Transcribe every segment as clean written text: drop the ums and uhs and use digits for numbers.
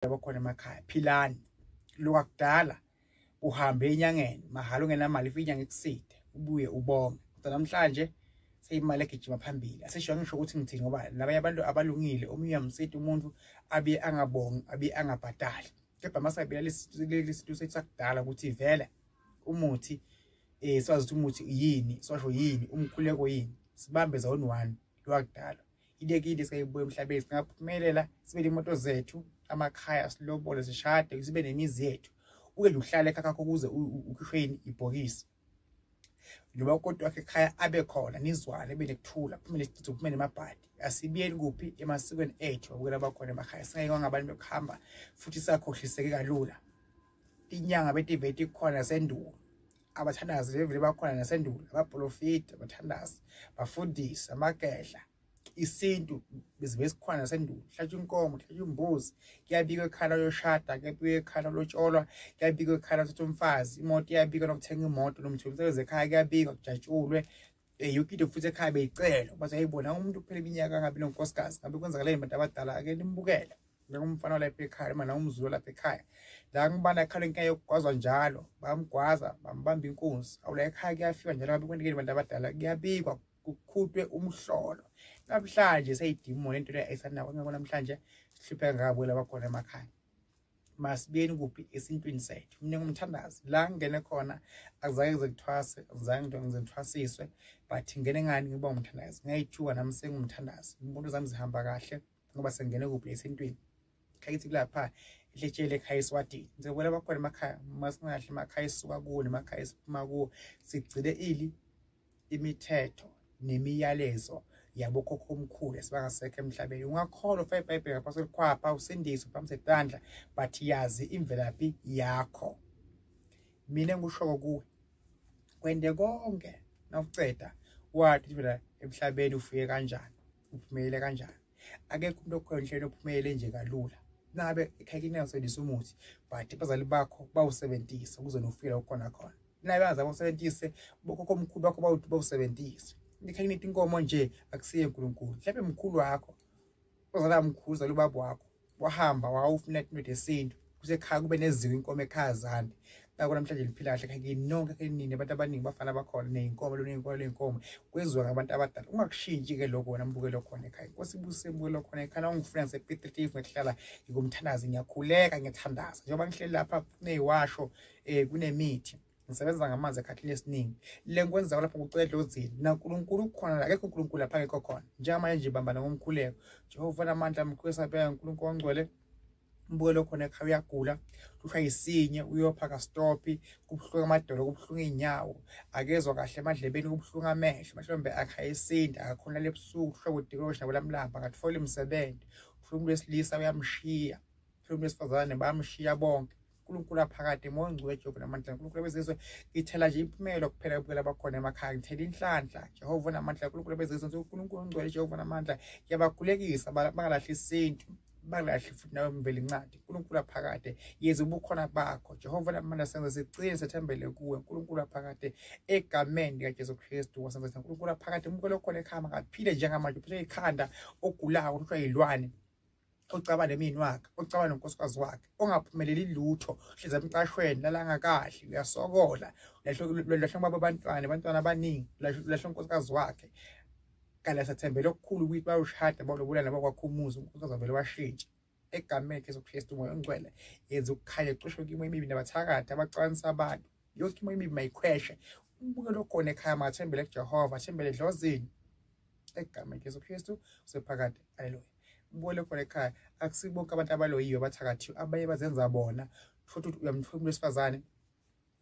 Abakhona emakhaya, philani lokakudala, uhambe enyangeni mahhala ungenamali, ifike inyanga ikuside ubuye ubonge. Kodwa namhlanje seyimali egijima phambili. Asisho ngisho ukuthi ngithini, ngoba nabanye abantu abalungile, omunye uyamsida umuntu abiye angabongi, abiye angabhadali. Kepha masabila lesintu sethu sakudala ukuthi vele umuthi siwazi ukuthi umuthi yini, siwasho yini, umkhuleko yini, sibambe zone 1 lwakudala. Ilekile sikayibuya emhlabeni, singaphumelela sibe imoto zethu, amakhaya, silobole, sishade, sibe nemizi yethu. Uke nje uhlale ekhaya kakho ukuze ukhishwe yini ibhokisi. Noma kodwa wakhe ekhaya abe khona, nizwane, bene kuthula, kuphume nesichitho, kuphume nemabhadi. Asibiyeni kuphi emasikweni ethu, abukela abakhona emakhaya. Singeke ngabantu bekuhamba futhi sakhohliseke kalula. Inyanga betiveti ikhona sendulo. Abathandazi bevele bakhona nasendulo, abaprofiti, abathandazi, bafundisi, amagedla. Isintu bezibe sikhona nasendulo, hlatshwa inkomo, hlatshwa imbuzi, kuyabikwa ekhaya loyoshada, kuyabikwa ekhaya lotsholwa, kuyabikwa ekhaya lothatha umfazi, imoto iyabikwa nokuthenga imoto, nomthomsebenzi ekhaya kuyabikwa, kujatshulwe. Yonke into futhi ekhaya beyicelwa, bathi ayibona umuntu kuphela iminyaka angabi nonkosikazi, ngabe kwenzakaleni bantu abadala, ake nimbukele. Njengomfana walapha ekhaya noma umzulu lapha ekhaya, la ngibana ekhala inkinga yokugwazwa njalo, bayamgwaza, bambamba inkunzi. Awula ekhaya kuyafika njalo, ngabe kwentekeni bantu abadala, kuyabikwa, kukhutwe umhlolo. Namhlanje seyidimoni into le ayisanako, ngakho namhlanje sihlupheka ngakabuyela abakhona emakhaya. Masibuyeni kuphi esintwini sethu. Mina ngumthandazi, la ngingene khona akuzange ngize ngithwase, akuzange ngize ngithwasiswe, but ngene ngani ngiba umthandazi. Ngiyayithuka nami sengumthandazi, izinto zami zihamba kahle ngoba sengene kuphi esintwini. Khayithi kulapha ehletshele ekhaya eSwatini. Ngizobona abakhona emakhaya, masingahle emakhaya esisuka kuwo nemakhaya esiphuma kuwo, sigcine ili imithetho nemiyalezo yabokhokhomkhulu esibangasekho emhlabeni. Ungakholwa ufake iBhayibheli ngaphansi kwelikhwapha, usindiswe uphakamise isandla, but yazi imvelaphi yakho. Mina engikushoko kuwe, kwende konke nawuceda wathi phela emhlabeni ufike kanjani, uphumelele kanjani. Akekho umuntu okhona enhleni ophumelele nje kalula. Nabe ekhaya kini usebenzisa umuthi, but abazali bakho bawusebenzisa ukuze nofike la ukhona khona. Nabe bangazange bawusebenzise, bokhokho omkhulu bakho bawusebenzise. Ekhaya kini inkomo nje akusiye uNkulunkulu. Mhlawumbe mkhulu wakho, ozala mkhulu, uzala ubaba wakho, wahamba wawufuna into yesintu. Kusekhaya kube neziko inkomo ekhaya zande. Ngakho namhlanje niphila kahle ekhaya kini nonke, ekhaya nini abantu abaningi bafana bakhona ney'nkomo, loney'nkomo, ley'nkomo kwenziwa ngabantu abadala. Ungakushintshi ke lokho wena mbukelo khona ekhaya. Inkosi ibusise mbukelo khona ekhaya. Ungifuna ngise-P3 ngikuhlala ngikumthandazi, ngiyakhuleka, ngiyathandaza. Njengoba ngihleli lapha kuneyiwasho, kunemithi. Ngisebenza ngamanzi ekhathini esiningi. Le ngikwenzayo lapho kucela edlozini. NaNkulunkulu ukhona la, akekho uNkulunkulu lapha angekho khona. Njengamanje nje bambana ngomkhuleko. Jehova namandla mkhulu sabeka uNkulunkulu ongcwele. Mbukelo khona ekhaya uyagula, uhlwa isinye, uyopha kastophi, kubuhlungu amadolo, kubuhlungu iy'nyawo, akezwa kahle emadlebeni, kubuhlungu amehlo, mhlawumbe akhayisinda, akakhona lebusuku, uhlwa kudikosha nabolamlamba, akatholi umsebenzi, uhlwa umuntu wesilisa uyamshiya, uhlwa umuntu wesifazane bayamshiya bonke. uNkulunkulu aphakade, moya ongcwele Jehova namandla, uNkulunkulu abezizwe, ngithela nje imphumelo kuphela kubukela abakhona emakhaya, ngithela inhlanhla Jehova namandla, uNkulunkulu abezizwe, uNkulunkulu ongcwele Jehova namandla, ngiyabakhulekisa bangalahli isintu, bangalahli futhi nawe mveli incwadi, uNkulunkulu aphakade, yeza ubukhona bakho Jehova namandla, senze sigcine sethembele kuwe uNkulunkulu aphakade, egameni likaJesu Kristu wasenza uNkulunkulu aphakade. Umbukelo okhona ekhaya makaphile njengamanje, uphethwe ikhanda, ogulayo, uhlwa yilwane, ocaba nemini wakhe, ocaba nonkosikazi wakhe, ongaphumeleli lutho, hlezi emqashweni, lalangakahle, uyasokola, lahla ubaba abantwana, abantwana abaningi, lahla unkosikazi wakhe. Kanti asathembele okukhulu ukuthi bayoshada, balobola nabo kwakho umuzi, unkosikazi wavele washintsha. Egameni likaJesu Kristu, umoya ongcwele yenza ukukhanya kucishe imo emibi nabathakathi abaxabanisa abantu. Yonke imo emibi mayikhweshe. Umbukelo okhona ekhaya makathembele kuJehova, athembele edlozini. Egameni likaJesu Kristu usephakade. Haleluya. Umbukelo okhona ekhaya akusibo bonke abantu abaloyiwe abathakathiwe, abanye bazenza bona. Futhi uyamthola umuntu wesifazane,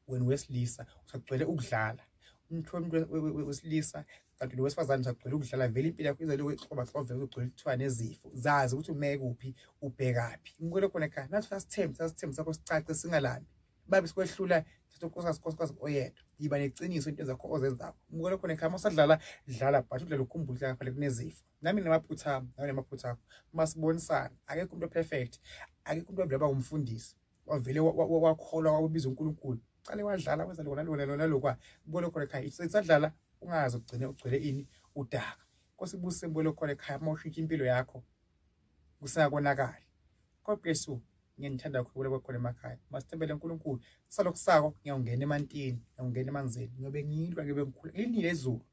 wena wesilisa usagcwele ukudlala. Umthola umuntu wesilisa kanti lo wesifazane usagcwele ukudlala, vele impilo yakho izele ukuxoba-xova, uzogcwele kuthiwa nezifo. Zazi ukuthi ume kuphi, ubhekaphi. Umbukelo okhona ekhaya nathi sasithembu, sasithembu sakho sicace singalambi. Babe sikwehlula, thatha unkosikazi, unkosikazi oyedwa. Yiba neqiniso into zakho ozenzakho. Umbukelo okhona ekhaya mawusadlala, dlala but udlala ukhumbule ukuthi ngaphandle kunezifo. Nami nginamaphutha ami, nawe unamaphutha akho. Masibonisane, akekho umuntu operfect, akekho umuntu ovele waba ngumfundisi, wavele wakholwa wabiza uNkulunkulu. Qale wadlala wenza lona lona lona lokwa. Umbukelo okhona ekhaya isadlala ungaze ugcine ugcwele ini udaka. Nkosi ibusise mbukelo okhona ekhaya, uma ushintsha impilo yakho kusakonakala. God bless you. Ngiyanithanda kakhulu kwakhona emakhaya. Masithembele uNkulunkulu. Salokhu sako ngiyawungena emantini, ngiyawungena emanzini. Ngiyobe ngilwa, ngiyobe ngikhula. Linile izulu.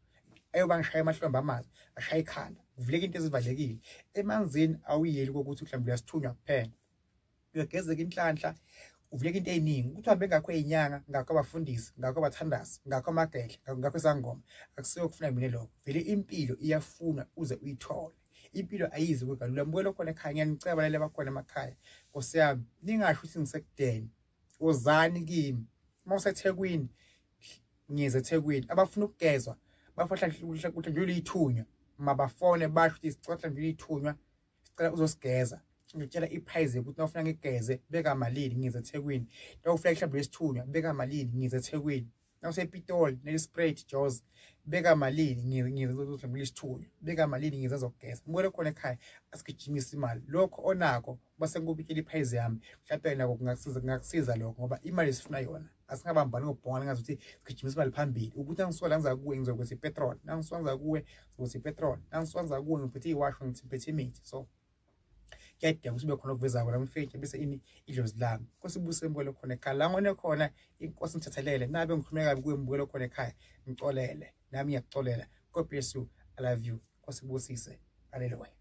Ayoba ngishaya emahlombe amanzi, ashaya ikhanda. Kuvuleka into ezivalekile. Emanzini awuyeli kokuthi mhlawumbe uyasithunywa kuphela. Uyagezeka inhlanhla, uvuleka into eziningi. Ukuthi uhambe ngakho ezinyanga, ngakho abafundisi, ngakho abathandazi, ngakho amagedla, ngakho isangoma. Akusiyo kufuna mina lokho. Vele impilo iyafuna uze uyithole. Impilo ayizi kwegalula. Mbukelo khona ekhaya, ngiyanicela balele bakhona emakhaya. Nkosi yami, ningasho ukuthi ngisekudeni. Wozani kimi. Uma useThekwini, ngize eThekwini. Abafuna ukugezwa, bafuna kuhlanjulwa ithunywa. Mabafone basho ukuthi sicela kuhlanjulwa ithunywa, sicela uzosigeza. Ngitshela iprice ukuthi nawufuna ngigeze beka malini ngize eThekwini. Nawufuna kuhlanjulwa isithunywa beka malini ngize eThekwini. NawusePitoli Nelspruit Jozi beka malini ngize ngizohlambula isithunywa, beka malini ngize ngizokugeza. Mbukele khona ekhaya, asigijimise imali. Lokho onako base ngikubikela iprice yami, mhlawumbe nako kungakusiza lokho, ngoba imali esifuna yona asingabambani ngobhongane ngazi ukuthi sigijimisa imali phambili. Ukuthi nangisuka la ngiza kuwe ngizokwenza ipetrol, nangisuka ngiza kuwe ngizokwenza ipetrol, nangisuka ngiza kuwe ngiphethe iwasho, ngiphethe imithi. So kuyadinga ukuthi ube khona okuvezako la mfethu, bese ini idlozi lami. Nkosi ibuse mbukelo khona ekhaya. La ngone khona inkosi ngithethelele, nabe ngikhulume kabi kuwe mbukelo khona ekhaya, ngicolele nami ngiyakucolela. God bless you, I love you. Nkosi ibusise. Hallelujah.